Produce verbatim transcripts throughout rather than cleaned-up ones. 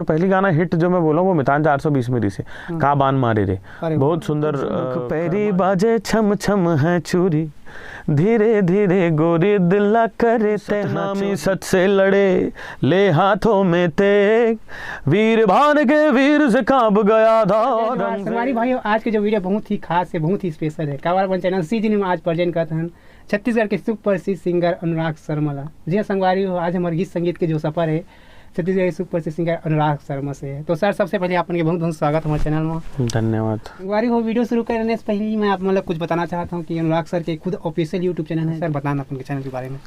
और पहली गाना हिट जो मैं बोला हूँ, वो मितान चार सौ बीस में रिहिसे, हम्म। का बान मारे रे। अरे बहुत वाह। सुंदर, अ, पैरी बाजे छम छम है चूरी, धीरे धीरे गोरी दिल ला करे ते सतनामी, सच से लड़े ले हाथों में तेग, वीर भान के वीर से कांप गया था। संगवारी भाई, आज के जो वीडियो बहुत ही खास है, बहुत ही स्पेशल है। काबर अपन चैनल सीजी में आज प्रेजेंट करत हन छत्तीसगढ़ के सुप्रसिद्ध सिंगर अनुराग शर्मा ला। जी हाँ संगवारी हो, आज हमारे गीत संगीत के जो सफर है छत्तीसगढ़ के सुप्रसिद्ध सिंगर अनुराग शर्मा से है। तो सर, सबसे पहले आप मन के बहुत बहुत स्वागत हमारे चैनल में। धन्यवाद। संगवारी हो, वीडियो शुरू करने से पहले मैं आप मन ला कुछ बताना चाहता हूँ कि अनुराग सर के खुद ऑफिशियल YouTube चैनल है। सर, बताना अपन के चैनल के बारे में।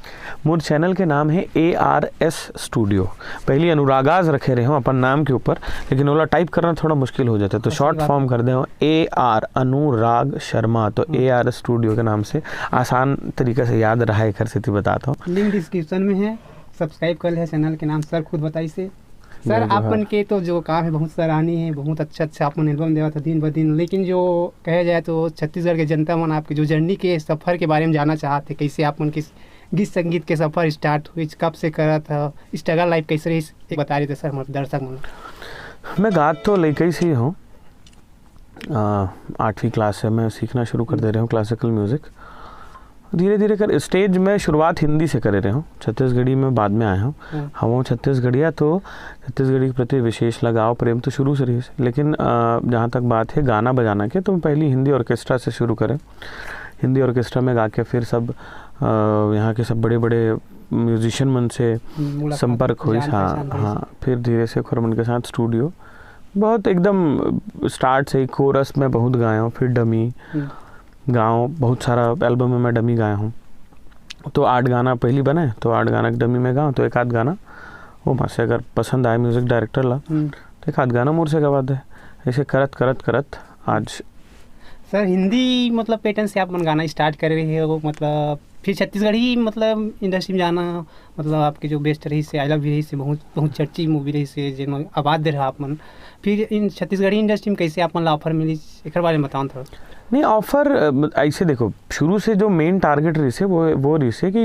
मोर चैनल के नाम है ए आर एस स्टूडियो। पहली अनुरागाज रखे रहे हो अपन नाम के ऊपर, लेकिन ओला टाइप करना थोड़ा मुश्किल हो जाता है, तो अच्छी शॉर्ट बात फॉर्म है। कर दे हो ए आर अनुराग शर्मा, तो हम्म। ए आर स्टूडियो के नाम से आसान तरीका से याद रहा, एकर सेती बताता हूँ। लिंक डिस्क्रिप्शन में है, सब्सक्राइब कर ले चैनल के नाम, सर खुद बताई से। सर, जय जोहार। आप मन के तो जो काम है बहुत सराहनीय है, बहुत अच्छा अच्छा आप मन एल्बम देवत है दिन ब दिन, लेकिन जो कहे जाए तो छत्तीसगढ़ के जनता मन आपके जो जर्नी के सफर के बारे में जानना चाहत है, कैसे आप मन के गीत संगीत के सफर स्टार्ट हुई, कब से करत है, स्ट्रगल लाइफ कैसे रही, एक बता रहे थे सर हमारे दर्शक मन। मैं गात तो लइका ही से ही हूँ, अ, आठवीं क्लास से मैं सीखना शुरू कर दे रहे हूँ क्लासिकल म्यूजिक। धीरे धीरे कर स्टेज में शुरुआत हिंदी से करे रहे हूँ, छत्तीसगढ़ी में बाद में आए हूँ। हम्म। हम छत्तीसगढ़िया तो छत्तीसगढ़ी के प्रति विशेष लगाव प्रेम तो शुरू से रही, लेकिन, अ, जहाँ तक बात है गाना बजाना के, तो मैं पहली हिंदी ऑर्केस्ट्रा से शुरू करें। हिंदी ऑर्केस्ट्रा में गा के फिर सब, अ, यहाँ के सब बड़े बड़े म्यूजिशियन मन से हम्म, मुलाकात, संपर्क होइस। जान हाँ, पहचान होइस। हाँ, फिर धीरे से ओखर मन के साथ स्टूडियो, बहुत एकदम स्टार्ट से ही कोरस में बहुत गाए हूँ, फिर डमी हम्म। गाँव, बहुत सारा एल्बम में मैं डमी गाया हूँ। तो आठ गाना पहली बने, तो आठ गाना के डमी में गाऊँ, तो एक आध गाना वो माँ से अगर पसंद आए म्यूजिक डायरेक्टर ला, हम्म। तो एक आध गाना मोर से गवा दे। ऐसे करत करत करत आज सर, हिंदी मतलब पैटर्न से आप मन गाना स्टार्ट करे रहे हो, मतलब फिर छत्तीसगढ़ी मतलब इंडस्ट्री में जाना, मतलब आपके जो बेस्ट रहिसे, आई लव यू रहिसे, बहुत बहुत चर्ची मूवी रहिसे, जेमा आवाज दे रहा आप मन, फिर इन छत्तीसगढ़ी इंडस्ट्री में कैसे आप मन ला ऑफर मिली, एकर बारे में बताओ थोड़ा। नहीं, ऑफर, अ, ऐसे देखो, शुरू से जो मेन टारगेट रहिसे वो, वो रहिसे कि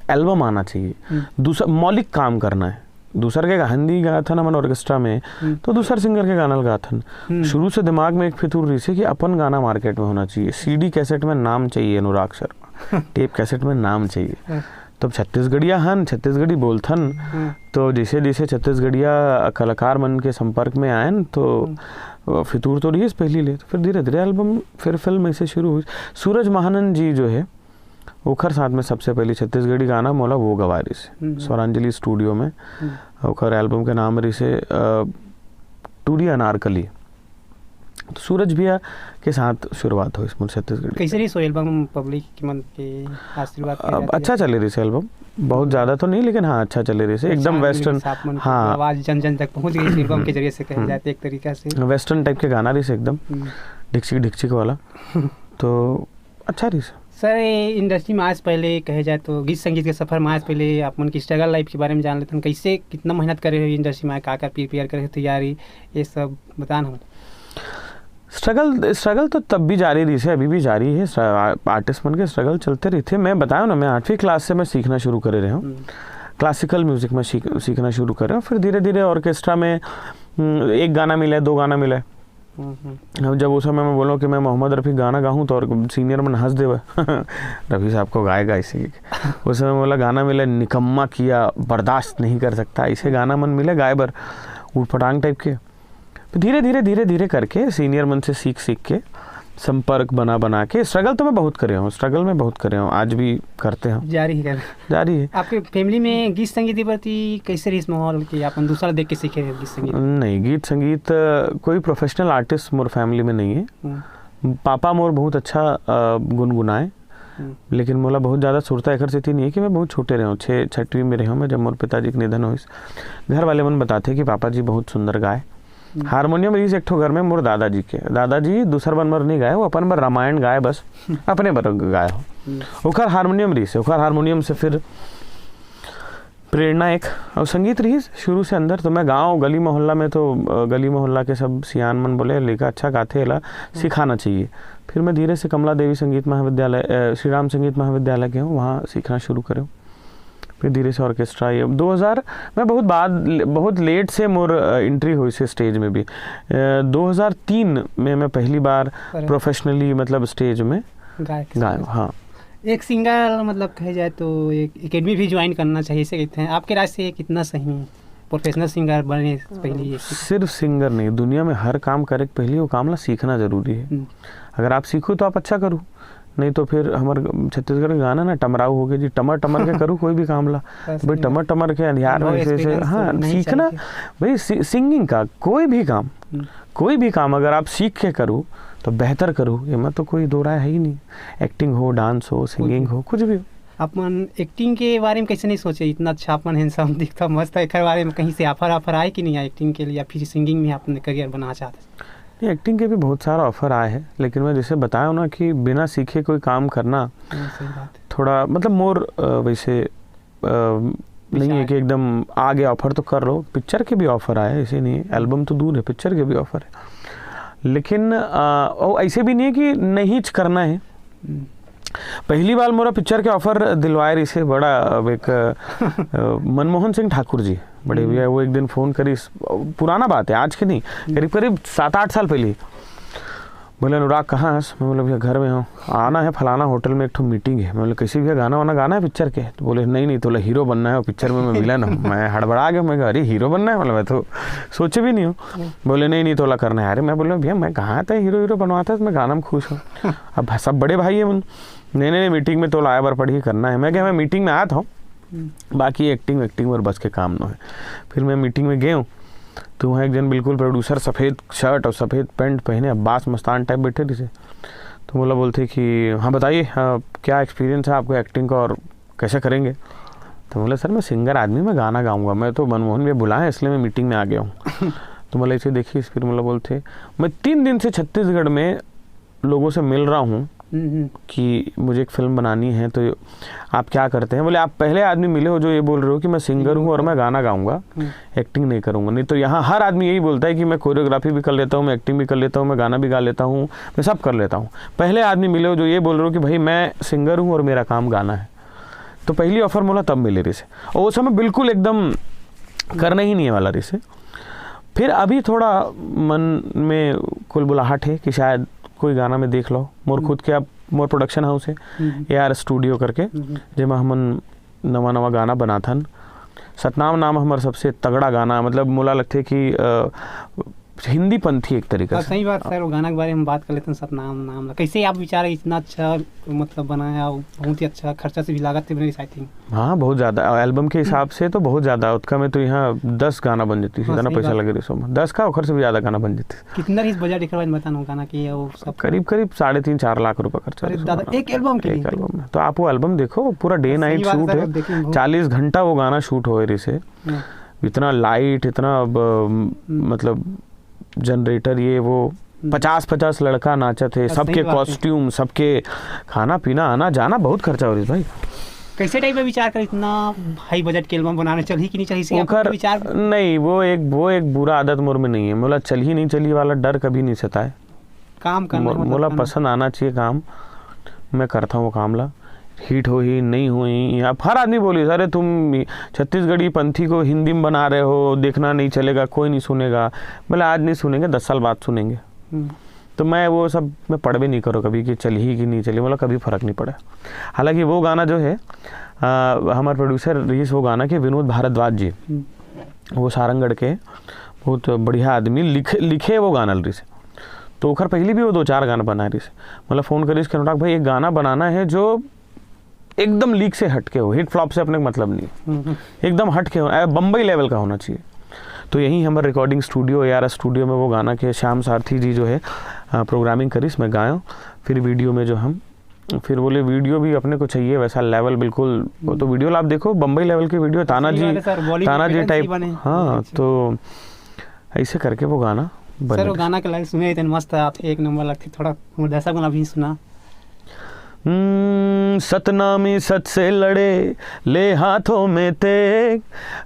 एल्बम आना चाहिए, हम्म। दूसरा मौलिक काम करना है। दूसर के हिंदी गाथन हमन ऑर्केस्ट्रा में, हम्म। तो दूसर सिंगर के गाना ल गाथन। हम्म। शुरू से दिमाग में एक फितूर रहिसे कि अपन गाना मार्केट में होना चाहिए, सीडी कैसेट में नाम चाहिए अनुराग शर्मा, टेप कैसेट में नाम चाहिए। हाँ। तब छत्तीसगढ़िया हन, छत्तीसगढ़ी बोलथन, हम्म। तो जैसे जैसे छत्तीसगढ़िया कलाकार मन के संपर्क में आयन, तो हम्म। फितूर तो रहिस पहली ले, तो फिर धीरे धीरे एल्बम, फिर फिल्म ऐसे शुरू हुई। सूरज महानंद जी जो है, ओखर साथ में सबसे पहली छत्तीसगढ़ी गाना मोला वो गवाए रहिसे, हम्म। स्वरांजलि स्टूडियो में। हम्म। ओखर एल्बम के नाम रहिसे, अ, टूरी अनारकली। तो सूरज भैया के साथ शुरुआत होइस मोर छत्तीसगढ़ी। कैसे रहिस वो एल्बम, पब्लिक के मन के आशीर्वाद के अब रहते अच्छा हैं? चले रहिसे एल्बम, बहुत ज़्यादा तो नहीं, लेकिन हाँ, अच्छा चले रहिसे, एकदम पहचान मिल वेस्टर्न। गई आप मन के, हाँ। आवाज़ जन जन तक पहुँच गई एल्बम के जरिए से, कहा हम्म। जाए तो एक तरीका से। वेस्टर्न टाइप के गाना रहिसे एकदम, हम्म। ढिकचिक ढिकचिक वाला। तो अच्छा रहिसे। सर, ये इंडस्ट्री में आए से पहले, कहे जाए तो गीत संगीत के सफर में आए से पहले आप मन की स्ट्रगल लाइफ के बारे में जान लेथन, कैसे, कितना मेहनत करे हो इंडस्ट्री में आए, का का प्रिपेयर करे हो, तैयारी, ये सब बताना हम। स्ट्रगल, स्ट्रगल तो तब भी जारी रहिसे, अभी भी जारी है। स्ट्र-, आ-, आर्टिस्ट मन के स्ट्रगल चलते रहिथे। मैं बताया ना, मैं आठवीं क्लास से मैं सीखना शुरू करे रहे हूँ। हम्म। क्लासिकल म्यूजिक में सीख-, सीखना शुरू करे हूँ। फिर धीरे धीरे ऑर्केस्ट्रा में, हम्म, एक गाना मिले, दो गाना मिले। हम्म, हम्म। अब जब उस समय मैं बोलूँ कि मैं मोहम्मद रफ़ी गाना गाहूँ, तो और सीनियर मन हँस देवे, "रफ़ी साहब को गाएगा ऐसे ही।" उस समय बोला, "गाना मिले, निकम्मा किया, बर्दाश्त नहीं कर सकता।" ऐसे गाना मन मिले गाए बर, ऊटपटांग टाइप के। तो धीरे, धीरे, धीरे, धीरे करके सीनियर मन से सीख, सीख के, संपर्क बना, बना के, स्ट्रगल तो मैं बहुत करे हूँ, स्ट्रगल मैं बहुत करे हूँ, आज भी करते हैं। जारी ही रहना। जारी है। आपके फैमिली में गीत संगीत के प्रति कैसे रहिस माहौल कि आप दूसरा देख के सीखे हो गीत संगीत? नहीं, गीत संगीत, अ, कोई प्रोफेशनल आर्टिस्ट मोर फैमिली में नहीं है। हम्म। पापा मोर बहुत अच्छा, अ, गुनगुनाए, हम्म। लेकिन मोला बहुत ज़्यादा सुरता एकर सेती नहीं है कि मैं बहुत छोटे रहे हूँ, छः, छठवीं में रहे हूँ मैं जब मोर पिताजी के निधन होइस। घर वाले मन बताथे कि पापा जी बहुत सुंदर गाए। हम्म। हारमोनियम रहिस एक ठो घर में मोर दादाजी के। दादाजी दूसर मन बर नहीं गाए, वो अपन बर रामायण गाए बस, अपने बर गाए हो। हम्म। ओखर हारमोनियम रहिस, ओखर हारमोनियम से फिर प्रेरणा एक, और संगीत रहिस शुरू से अंदर। तो मैं गाँव, गली मोहल्ला में तो, अ, गली मोहल्ला के सब सियान मन बोले, "लइका अच्छा गाथे, एला सिखाना चाहिए।" फिर मैं धीरे से कमला देवी संगीत महाविद्यालय, अ, श्री राम संगीत महाविद्यालय के हूँ, वहाँ सीखना शुरू करे। फिर धीरे से ऑर्केस्ट्रा, ये दो हज़ार, मैं बहुत बाद, बहुत लेट से मोर एंट्री होइस हे स्टेज में भी। दो हज़ार तीन में मैं पहली बार प्रोफेशनली, मतलब, स्टेज में गायक गाया। हाँ। एक सिंगर, मतलब, कहे जाए तो एक एकेडमी भी ज्वाइन करना चाहिए, ऐसे कहते हैं। आपके राय से ये कितना सही है, प्रोफेशनल सिंगर बने पहले ये? सिर्फ सिंगर नहीं, दुनिया में हर काम करे के पहले वो काम ला सीखना जरूरी है। हम्म। अगर आप सीखो तो आप अच्छा करो, नहीं तो फिर हमर छत्तीसगढ़ के गाना ना टमराऊ हो गए जी, टमर टमर के करू कोई भी काम ला। तो भाई, टमर टमर के अंधियार में ऐसे, ऐसे, हाँ, सीखना भाई। सिंगिंग का कोई भी काम, हम्म। कोई भी काम अगर आप सीख के करो तो बेहतर करो, एमा तो कोई दो राय है ही नहीं। एक्टिंग हो, डांस हो, सिंगिंग हो, कुछ भी हो। आप मन एक्टिंग के बारे में कैसे नहीं सोचे? इतना अच्छा आप मन हैंडसम दिखता, मस्त है। एकर बारे में कहीं से ऑफर, ऑफर आए कि नहीं आए एक्टिंग के लिए या फिर सिंगिंग में आप अपने करियर बनाना चाहते हैं? नहीं, एक्टिंग के भी बहुत सारा ऑफर आए हैं, लेकिन मैं जैसे बताया हूँ ना कि बिना सीखे कोई काम करना, हाँ, सही बात है। थोड़ा, मतलब, मोर, अ, वैसे, अ, नहीं है कि एकदम आ गया ऑफर तो कर लो। पिक्चर के भी ऑफर आए, ऐसे नहीं है, एल्बम तो दूर है, पिक्चर के भी ऑफर है। लेकिन, अ, वो ऐसे भी नहीं है कि नहीं च करना है। हम्म। पहली बार मोला पिक्चर के ऑफर दिलवाए रहिस हे बड़ा, अब एक, अ, मनमोहन सिंह ठाकुर जी, बड़े हम्म। भैया, वो एक दिन फोन करिस, पुराना बात है, आज के नहीं, हम्म। करीब करीब सात आठ साल पहले। बोले, "अनुराग, कहाँ हस?" मैं बोला, "भैया, घर में हूँ।" "आना है फलाना होटल में, एक ठो मीटिंग है।" मैं बोले, "कैसे भैया, गाना वाना गाना है पिक्चर के?" तो बोले, "नहीं नहीं, तोला हीरो बनना है, वो पिक्चर में मैं विलन हूँ।" मैं हड़बड़ा गया, मैं कहा, "अरे, हीरो बनना है?" मतलब, मैं तो सोचे भी नहीं हूँ। बोले, "नहीं नहीं, तोला करना है।" अरे, मैं बोला, "भैया, मैं कहाँ था हीरो हीरो बनवाता, मैं गाना में खुश हूँ।" अब सब बड़े भाई है, बोले, "नहीं नहीं, मीटिंग में तोला आए बर पड़ही, करना है।" मैं कहा, "मैं मीटिंग में आया था, बाकी एक्टिंग वेक्टिंग बर बस के काम नो है।" फिर मैं मीटिंग में गया हूँ, तो वहाँ एक जन बिल्कुल प्रोड्यूसर, सफेद शर्ट और सफेद पैंट पहने, अब्बास मस्तान टाइप बैठे रहिस हे। तो बोला, बोलते कि, "हाँ, बताइए, हाँ, क्या एक्सपीरियंस है आपको एक्टिंग का और कैसे करेंगे?" तो बोला, "सर, मैं सिंगर आदमी, मैं गाना गाऊंगा, मैं तो मनमोहन भैया बुलाए, इसलिए मैं मीटिंग में आ गया हूँ।" तो बोला, "इसे देखिए।" फिर बोला, बोलते, "मैं तीन दिन से छत्तीसगढ़ में लोगों से मिल रहा हूँ हम्म, हम्म। कि मुझे एक फिल्म बनानी है, तो आप क्या करते हैं?" बोले, "आप पहले आदमी मिले हो जो ये बोल रहे हो कि मैं सिंगर हूँ और मैं गाना गाऊंगा, हम्म। एक्टिंग नहीं करूंगा। नहीं तो यहाँ हर आदमी यही बोलता है कि मैं कोरियोग्राफी भी कर लेता हूँ, मैं एक्टिंग भी कर लेता हूँ, मैं गाना भी गा लेता हूँ, मैं सब कर लेता हूँ। पहले आदमी मिले हो जो ये बोल रहे हो कि भाई, मैं सिंगर हूँ और मेरा काम गाना है।" तो पहली ऑफर मोला तब मिले रहिस हे, और वो समय बिल्कुल एकदम करना ही नहीं है वाला रहिस हे। फिर अभी थोड़ा मन में कुलबुलाहट है कि शायद कोई गाना में देख लो। मोर हम्म। खुद के अब मोर प्रोडक्शन हाउस है, हम्म। ए आर स्टूडियो करके, हम्म। जेमा हमन नवा नवा गाना बनाथन। सतनाम नाम हमर सबसे तगड़ा गाना, मतलब, मोला लगथे कि, अ, हिंदी पंथी एक तरीका हाँ, से। सही बात सर, वो गाना के बारे में बात कर लेते हैं, सतनाम नाम ला। कैसे आप विचार इतना अच्छा, मतलब, बनाया, और बहुत ही अच्छा खर्चा से भी लागत से बने, आई थिंक। हाँ, बहुत ज्यादा। एल्बम के हिसाब से तो बहुत ज्यादा। उतका में तो यहाँ दस गाना बन जाती, हाँ, इतना सही पैसा बात। लगे रहिस ओमा। दस का, ओखर से भी ज्यादा गाना बन जाती। कितना रहिस बजट, एक बार बता ना, गाना के, वो सब? करीब करीब साढ़े तीन चार लाख रुपए खर्चा अरे रहिस दादा, ओमा। एक एल्बम के एक लिए? एल्बम में। तो आप वो एल्बम देखो, पूरा डे सही नाइट बात है शूट सर, है। देखेंगे बहुत। चालीस घंटा वो गाना शूट होए रहिस हे। हाँ। इतना लाइट, इतना अब, हम्म। मतलब, जनरेटर, ये वो, हम्म। पचास पचास लड़का नाचत हे, हाँ, सही सबके बात है। कॉस्ट्यूम, सबके खाना पीना, आना जाना, बहुत खर्चा हो रहिस भाई। कैसे टाइप में विचार कर, इतना हाई बजट के एल्बम बनाने, चलही कि नहीं चलही, इसे आप ओकर विचार? नहीं, वो एक, वो एक बुरा आदत मोर में नहीं है। मोला चलही नहीं चलही वाला डर कभी नहीं सताए। काम करना मोर-, मतलब मोला करना। पसंद आना चाहिए काम, मैं करता हूँ वो काम ला। हिट होही, नहीं होही, अब हर आदमी बोली, "अरे, तुम छत्तीसगढ़ी पंथी को हिंदी में बना रहे हो, देखना नहीं चलेगा, कोई नहीं सुनेगा।" बोले, "आज नहीं सुनेंगे, दस साल बाद सुनेंगे।" हम्म। तो मैं वो सब, मैं पढ़बे नहीं करो कभी कि चलही कि नहीं चलही, मतलब, कभी फर्क नहीं पड़ा। हालांकि वो गाना जो है, अ, हमारे प्रोड्यूसर रहिस वो गाना के विनोद भारद्वाज जी, हम्म। वो सारंगढ़ के बहुत बढ़िया आदमी, लिखे, लिखे वो गाना रहिस। तो ओखर पहले भी वो दो चार गाना बनाए रहिस। मतलब, फोन करिस कि, "अनुराग भाई, एक गाना बनाना है जो एकदम लीक से हटके हो, हिट फ्लॉप से अपने को मतलब नहीं है, हम्म, हम्म। एकदम हटके हो, ए, बम्बई लेवल का होना चाहिए।" तो यही हमारे recording studio, A R S studio में वो गाना के श्याम सारथी जी जो है, अ, प्रोग्रामिंग करिस, मैं गायो। फिर वीडियो में जो हम, फिर बोले, "वीडियो भी अपने को चाहिए वैसा लेवल बिल्कुल।" वो तो वीडियो ला आप देखो, बम्बई लेवल की वीडियो, ताना सही जी, बात है सर, बॉलीवुड ताना जी विलन से टाइप। ही बने। हाँ, अच्छा। तो ऐसे करके वो गाना बन सर, वो गया। गाना के लाइव सुने, इतने मस्त आथे, एक नंबर लगथे। थोड़ा मोर दर्शक मन ला भी सुना। हम्म, सतनामी सत से लड़े, ले हाथों में तेग।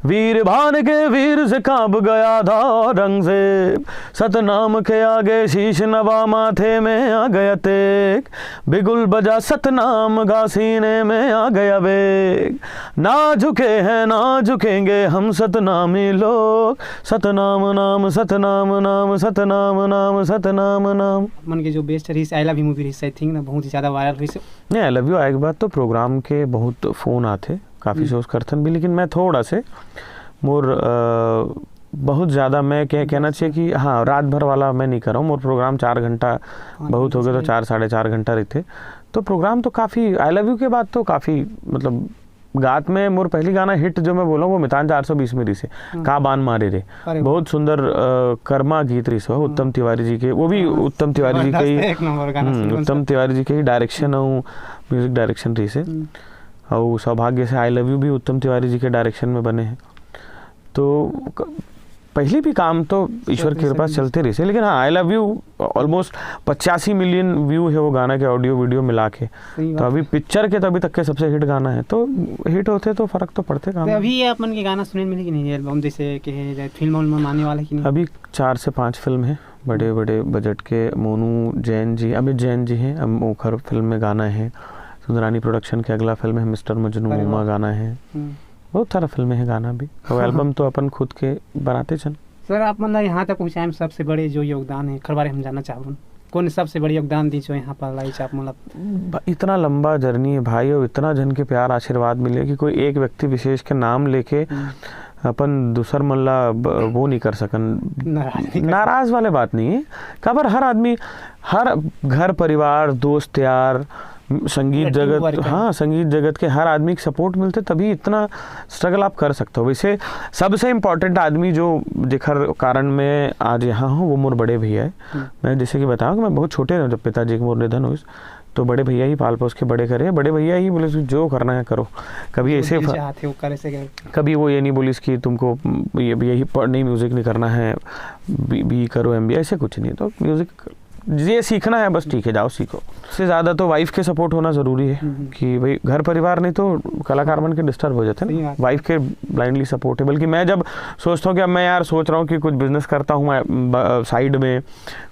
वीर भान के वीर से कांप गया था औरंगजेब। सतनाम के आगे शीश नवा, माथे में आ गया तेग। बिगुल बजा सतनाम का, सीने में आ गया वेग। ना झुके हैं ना झुकेंगे हम सतनामी लोग। सतनाम नाम, सतनाम नाम, सतनाम नाम, सतनाम नाम। मन के जो बेस्ट रही आई लव यू मूवी रही, आई थिंक ना बहुत ही ज्यादा वायरल हुई। नहीं, आई लव यू आए के बाद तो प्रोग्राम के बहुत फोन आथे, काफी हम्म। शोज करथन भी, लेकिन मैं थोड़ा से मोर अ, बहुत ज्यादा मैं कह, कहना चाहिए कि हाँ, रात भर वाला मैं नहीं कर रहा हूँ। मोर प्रोग्राम चार घंटा हाँ, बहुत हो गया, तो सही। चार, साढ़े चार घंटा रहिथे। तो प्रोग्राम तो काफी, आई लव यू के बाद तो काफी, मतलब, गात में मोर पहली गाना हिट जो मैं बोला हूँ, वो मितान चार सौ बीस में रहिसे, हम्म। का बान मारे रे। अरे वाह। बहुत सुंदर अ, कर्मा गीत रहिसे, उत्तम तिवारी जी के, वो भी हाँ, उत्तम तिवारी जी के ही जबरदस्त, एक नंबर गाना, हम्म, सुंदर उत्तम सा। तिवारी जी के ही डायरेक्शन हूँ, म्यूजिक डायरेक्शन रहिसे। हम्म। और सौभाग्य से आई लव यू भी उत्तम तिवारी जी के डायरेक्शन में बने हैं। तो क-, पहले भी काम तो ईश्वर की कृपा से चलते रहिसे, लेकिन हाँ, आई लव यू ऑलमोस्ट पचासी मिलियन व्यू है वो गाना के, ऑडियो वीडियो मिला के। सही तो बात अभी है। पिक्चर के तो अभी तक के सबसे हिट गाना है, तो हिट होते तो फर्क तो पड़ते काम तो में। अभी ये आप मन के गाना सुने मिले कि नहीं, एल्बम जैसे कि है, फिल्म उल्म आने वाला है कि नहीं? अभी चार से पाँच फिल्म है, बड़े बड़े बजट के। मोनू जैन जी, अमित जैन जी हैं, हम ओखर फिल्म में गाना है। सुंदरानी प्रोडक्शन के अगला फिल्म है मिस्टर मजनू, अरे ओमा वाह। गाना है। हम्म। बहुत सारा फिल्म है, गाना भी। और एल्बम तो अपन खुद के बनाते चल। सर, आप मन ला यहाँ तक पहुँचाए में सबसे बड़े जो योगदान है, ओकर बारे में हम जानना चाहबन। कौन सबसे बड़े योगदान दी जो यहाँ पर लाई आप मन ला? ब-, इतना लंबा जर्नी है भाई, और इतना जन के प्यार आशीर्वाद मिले कि कोई एक व्यक्ति विशेष के नाम लेके हम्म। अपन दूसर मन ला ब-, वो नहीं कर सकन। नाराज नहीं कर नाराज वाले बात नहीं है। काबर हर आदमी, हर घर परिवार, दोस्त यार, संगीट पूरा team जगत, work है। हाँ, संगीत जगत के हर आदमी के सपोर्ट मिलते तभी इतना स्ट्रगल आप कर सकते हो। वैसे सबसे इम्पोर्टेंट आदमी जो जेखर कारण मैं आज यहाँ हूँ, वो मोर बड़े भैया है। हम्म। मैं जैसे कि बताऊँ कि मैं बहुत छोटे रहूँ जब पिताजी के मोर निधन हुई, तो बड़े भैया ही पाल पोस के बड़े करे। बड़े भैया ही बोले, "जो करना है करो।" कभी जो ऐसे दिल फ-, चाहते वो करे से करे। कभी वो ये नहीं बोलिस कि तुमको ये, यही पढ़-, नहीं, म्यूजिक नहीं करना है, बी, बी करो, एमबीए, ऐसे कुछ नहीं। तो म्यूजिक ये सीखना है बस, ठीक है, जाओ सीखो। उससे ज़्यादा तो वाइफ के सपोर्ट होना ज़रूरी है हम्म। कि भाई घर परिवार नहीं तो कलाकार मन के डिस्टर्ब हो जाते हैं सही ना। बात। वाइफ के ब्लाइंडली सपोर्ट है। बल्कि मैं जब सोचता हूँ कि अब मैं यार सोच रहा हूँ कि कुछ बिजनेस करता हूँ मैं, ब-, साइड में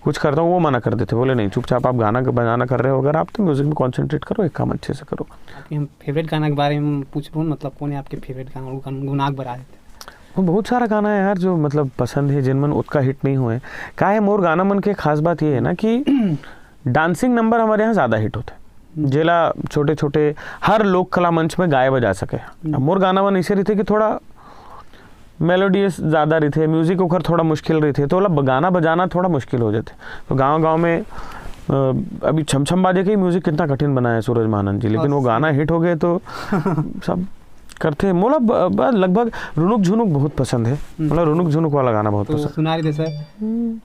कुछ करता हूँ, वो मना कर देते, बोले, "नहीं, चुपचाप आप गाना क-, बजाना कर रहे हो, अगर आप तो म्यूजिक में कॉन्सेंट्रेट करो, एक काम अच्छे से करो।" आपके हम फेवरेट गाना के बारे में पूछबो, मतलब कौन है आपके फेवरेट गाना, वो गुन-, गुनगुना के बता देते। वो बहुत सारा गाना है यार जो मतलब पसंद है, जिन मन ओतका हिट नहीं हुए। का है, मोर गाना मन के खास बात ये है ना कि डांसिंग नंबर हमारे यहाँ ज़्यादा हिट होते हैं, हम्म। जेला छोटे छोटे हर लोक कला मंच में गाए बजा सके। हम्म। अब मोर गाना मन ऐसे रहिथे कि थोड़ा मेलोडियस ज़्यादा रहिथे, म्यूजिक ओकर थोड़ा मुश्किल रहिथे, तो ओला ब-, गाना बजाना थोड़ा मुश्किल हो जाथे। तो गाँव गाँव में, अ, अभी छम छम बाजे के ही म्यूजिक कितना कठिन बनाया है सूरज महानंद जी, लेकिन वो बस। गाना हिट हो गए तो सब करथे। मोला ब-, ब-, लगभग रुनुक झुनुक बहुत पसंद है। हम्म। मोला रुनुक झुनुक वाला गाना बहुत तो पसंद। सुना रही थे सर। हम्म।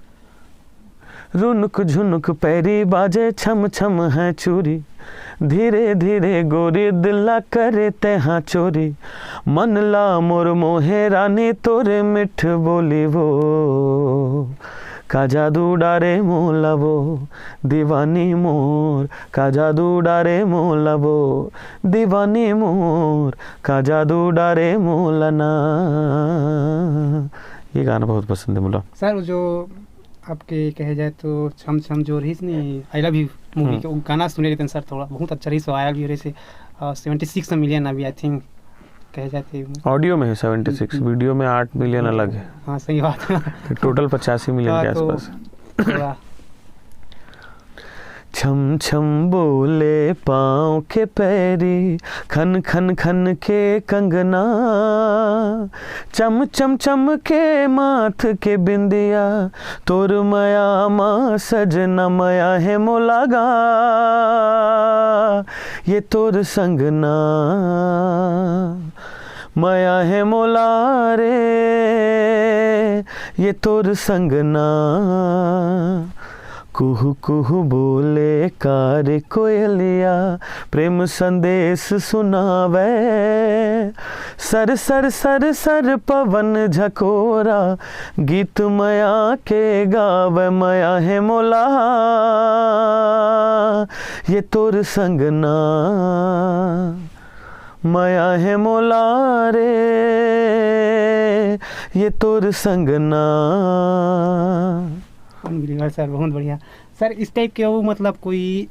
रुनुक झुनुक पैरी बाजे, छम छम है चूरी, धीरे धीरे गोरी दिल ला करे तेहा चोरी, मन ला मोर मोहे रानी तोरे मिठ बोली वो, का जादू डारे मोला वो, दीवानी मोर, का जादू डारे मोला वो, दीवानी मोर, का जादू डारे मोला ना। ये गाना बहुत पसंद है मोला। सर, जो आपके कहे जाए तो छम छम जो रहीस नहीं, आई लव यू मूवी हम्म। के, वो गाना सुने रहते हैं सर, थोड़ा बहुत अच्छा रहीस, वायरल भी रहीस, सेवेंटी सिक्स मिलियन अभी, आई थिंक, कहे जाए तो। ऑडियो में है सेवेंटी सिक्स, हम्म। वीडियो में आठ मिलियन अलग है। हाँ, सही बात है। टोटल पचासी मिलियन हाँ, के तो आसपास। थोड़ा छम छम बोले पाँव के पैरी, खन खन खन के कंगना, चम चम चम के माथ के बिंदिया, तोर मया मा सजना मया है मोला गा, ये तोर संगना मया है मोला रे, ये तोर संगना। कुहू कुहू बोले कार कोयलिया, प्रेम संदेश सुनावे। सर सर सर सर पवन झकोरा, गीत मया के गावे। मया है मोला, ये तोर संग ना मया हे मोला रे, ये तोर संग ना। अनबिलीवेबल सर, बहुत बढ़िया। सर, इस टाइप के वो, मतलब, कोई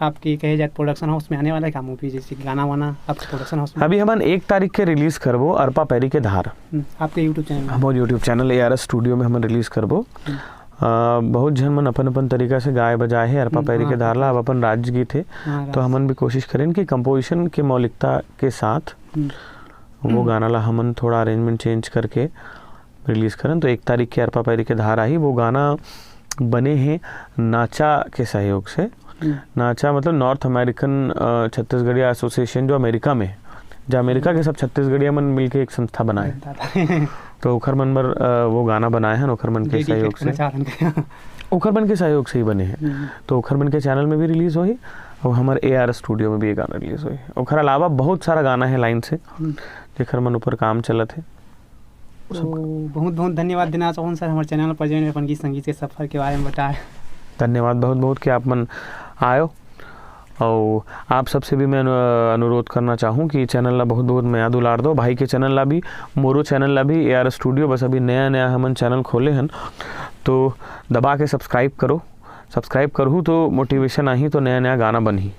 आपके कहे जाए प्रोडक्शन हाउस में आने वाला है क्या मूवी, जैसे कि गाना वाना आपके प्रोडक्शन हाउस में? अभी हमन एक तारीख के रिलीज करबो अरपा पैरी के धार। हम्म, आपके यूट्यूब चैनल में? हमर YouTube channel A R S studio में हमन रिलीज करबो। हम्म। अ, बहुत झन मन अपन अपन तरीका से गाय बजाए हे अरपा हम्म, पैरी हाँ, के धार ला। हाँ। अब अपन राजगीत हे, हाँ, तो राज- हमन भी कोशिश करेन कि कंपोजिशन के मौलिकता के साथ हम्म, वो गाना ला हमन थोड़ा अरेंजमेंट चेंज करके रिलीज करन। तो एक तारीख के अरपा पैरी के धार आही। वो गाना बने हे नाचा के सहयोग से। हम्म, नाचा मतलब नॉर्थ अमेरिकन, अ, छत्तीसगढ़िया एसोसिएशन जो अमेरिका में है, जो अमेरिका के सब छत्तीसगढ़िया मन मिलके एक संस्था बनाए, दादा। तो ओखर मन बर, अ, वो गाना बनाए हन, ओखर मन के डेडिकेट सहयोग करना से, चाहत हन। ओखर मन के सहयोग से ही बने हे। हम्म, तो ओखर मन के चैनल में भी रिलीज होही और हमर ए आर स्टूडियो में भी ये गाना रिलीज होही। ओखर अलावा बहुत सारा गाना है लाइन से, हम्म। जेखर मन ऊपर काम चलत है। तो बहुत बहुत धन्यवाद देना चाहूँ सर, हमारे चैनल पर ज्वाइन अपन गीत संगीत के सफर के बारे में बताए। धन्यवाद बहुत बहुत कि आप मन आयो। और आप सबसे भी मैं अनु-, अनुरोध करना चाहूँ कि चैनल ला बहुत बहुत मया दुलार दो, भाई के चैनल ला भी, मोरो चैनल ला भी, ए आर स्टूडियो। बस अभी नया नया हमन चैनल खोले हन, तो दबा के सब्सक्राइब करो। सब्सक्राइब करहू तो मोटिवेशन आही, तो नया नया गाना बनही।